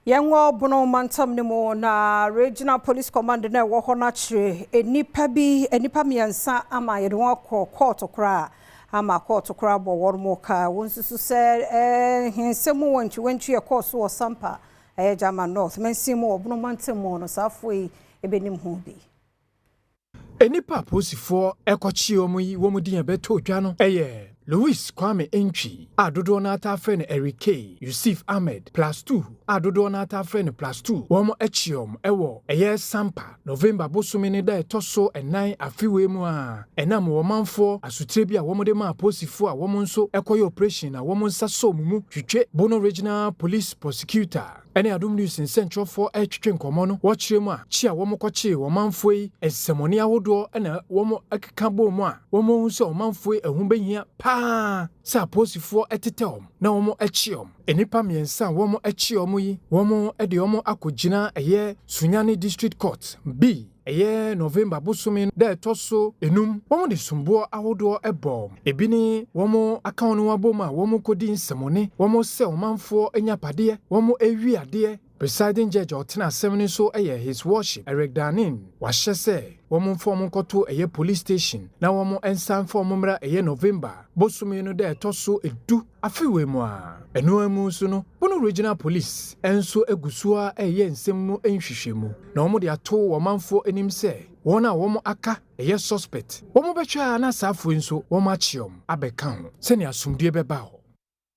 Yɛnwɔ Bono mantam no mu na Regional Police Command na ɛwɔ hɔ no akyerɛ nnipa bi, nnipa mmiɛnsa ama yɛde wɔn akɔ kɔɔto koraa ama kɔɔto koraa bɔ wɔn mo ka. Wɔn nso sɛ nsɛm mu wɔntwiwɔntwi ɛkɔɔ so wɔ Sampa, ɛyɛ Jaman North mansin mu wɔ Bono mantam mu no, saa afoɔ yi ɛbɛnim ho bi. Nnipa apolisifoɔ ɛkɔkye wɔn yi, wɔn din a ɛbɛtɔ dwa no ɛyɛ Louis Kwame Ntwi a dodoɔ no ata frɛ no Eric K, Yusuf Ahmed Plus Two a dodoɔ no ata frɛ no Plus Two. Wɔn akyi wɔn ɛwɔ ɛyɛ Sampa November bosome ne da ɛtɔ so 4 afeewei mu a ɛnam wɔn manfoɔ asotire bi a wɔn de ma apolisifoɔ a wɔn nso ɛkɔyɛ operation na wɔn nsa sɔ wɔn mu twitwe. Bono Regional Police Prosecutor ɛne Adom News nsɛntwerɛfoɔ ɛretwetwe nkɔmmɔ no, wɔkyerɛ mu a kyi a wɔn kɔkyee wɔn manfoɔ yi, nsɛmɔne ahodoɔ ɛna wɔn ɛkeka bɔɔ mu a wɔn ahu sɛ ɔmanfoɔ yi ɛho bɛhia paa sɛ apolisifoɔ ɛtetɛ wɔn na wɔn akyi wɔn. Nnipa mmiɛnsa a wɔn akyi wɔn yi, wɔn de wɔn akɔgyina ɛyɛ Sunyani District Court B, ɛyɛ November bosome da ɛtɔ so 5. Wɔn de somboɔ ahodoɔ ɛbɔ ebi ne wɔn aka wɔn abom a wɔn kɔdi nsɛmɔne, wɔn sɛ ɔmanfoɔ anyapadeɛ, wɔn awi adeɛ. Presiding judge a ɔtena asɛm no so yɛ His Worship Eric Danin. Wahyɛ sɛ wɔn mfa wɔn nkɔto ɛyɛ police station na wɔn nsa mfa wɔn mmra ɛyɛ November bosome no da ɛtɔ so 10 afeewei mu. A ɛno mu nso no, Bono Regional Police nso agu so a ɛyɛ nsɛm mu nhwehwɛmu na wɔn de ato wɔn manfoɔ anim sɛ wɔn a wɔn aka ɛyɛ suspect, wɔn bɛhwɛ a na saa afoɔ nso wɔn akye wɔn abɛka ho sɛnea asomdue bɛba hɔ.